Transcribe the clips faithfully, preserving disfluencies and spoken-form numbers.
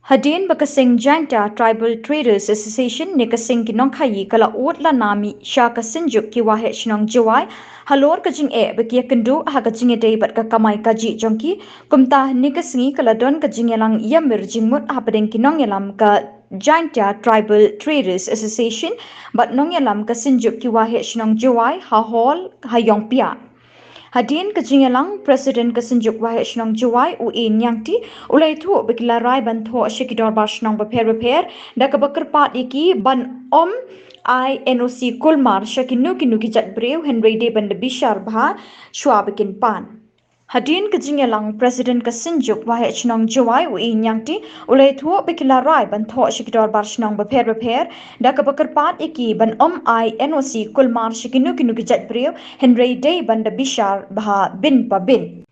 Hadien ba ka seng Jaintia Tribal Traders Association ne ka seng ki nongkhaii ka la ud la nam sha ka Synjuk ki Waheh Shnong Jowai halor ka jingeh ba ki ïakynduh ha ka jingïadei bad ka kamai kajih jong ki, kumta ne ka sngi ka la don ka jingïalang ïamir jingmut hapdeng ki nongïalam ka Jaintia Tribal Traders Association bad nongïalam ka Synjuk ki Waheh Shnong Jowai ha Hall ha Ïongpia. Hadien ka jingïalang, President ka Synjuk Waheh Shnong Jowai, u E Niangti, u la ïathuh ba ki la rai ban thoh sha ki dorbar shnong bapher bapher da kaba kyrpad ïa ki ban ym ai N O C kulmar sha kino kino ki jait briew, hynrei dei ban da bishar bha shuwa ba kin pan. Hadien ka jingïalang, President ka Synjuk Waheh Shnong Jowai, u E Niangti, u la ïathuh ba ki la rai ban thoh sha ki dorbar shnong bapher bapher da kaba kyrpad ïa ki ban ym ai N O C kulmar sha kino kino ki jait briew, hynrei dei ban da bishar bha bin pa bin.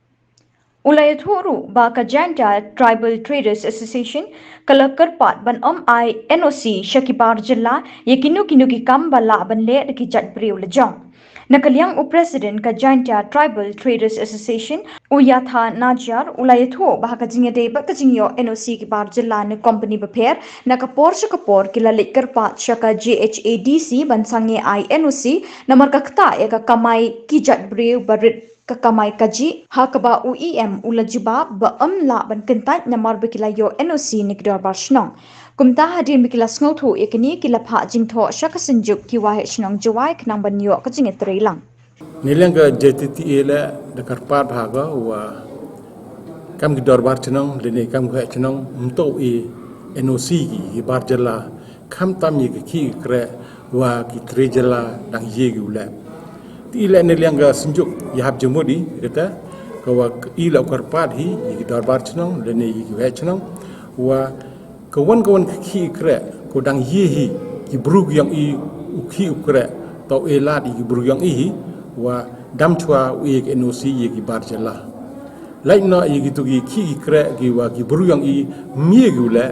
U la ïathuh ruh ba ka Jaintia Tribal Traders Association ka la kyrpad ban ym ai N O C sha ki bar jylla ïa kino kino ki kam ba lah ban leh da ki jait briew la jong. Na ka liang u President ka Jaintia Tribal Traders Association, u Yatha Najiar, u la ïathuh ba ha ka jingïadei bad ka jingïoh N O C ki bar jylla ne company bapher, na ka por sha ka por ki la leit kyrpad sha ka J H A D C ban sangeh ai N O C, namar ka ktah ïa ka kamai ki jait briew barit ka kamai kajih, ha kaba u E M u la jubab ba ym lah ban kyntait namar ba ki la ïoh N O C na ki dorbar shnong. Kumta hadien ba ki la sngewthuh ïa kine, ki la phah jingthoh sha ka Synjuk ki Waheh Shnong Jowai khnang ban ïoh ka jingïatreilang. Ne liang ka J T T A leh da kyrpad ha ka wa kam ki dorbar shnong lane kam ki waheh shnong ym toh i N O C ki, ki bar jylla, khamtam ïa ki khih ki kreh wa ki tre jylla dang ïeh ki u leh. Te i leh ne liang ka Synjuk ïahap jingmut i kata ka wa i la kyrpad hi ïa ki dorbar shnong lane ïa ki waheh shnong wa ka wan ka wan ka khih kreh ko dang ïeh hi ki bru ki ïong i u khih u kreh, toh e lad ïa ki bru ïong i hi wa dam shuwa u ïeh ki N O C ïa ki bar jylla. Lait noh ïa ki tu ki khih ki kreh ki wa ki bru ïong i mie ki u leh,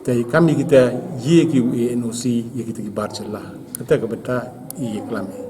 te kam ïa kita ïeh ki u ïeh N O C ïa kita ki bar jylla. Kata ka bynta i ïa klam i.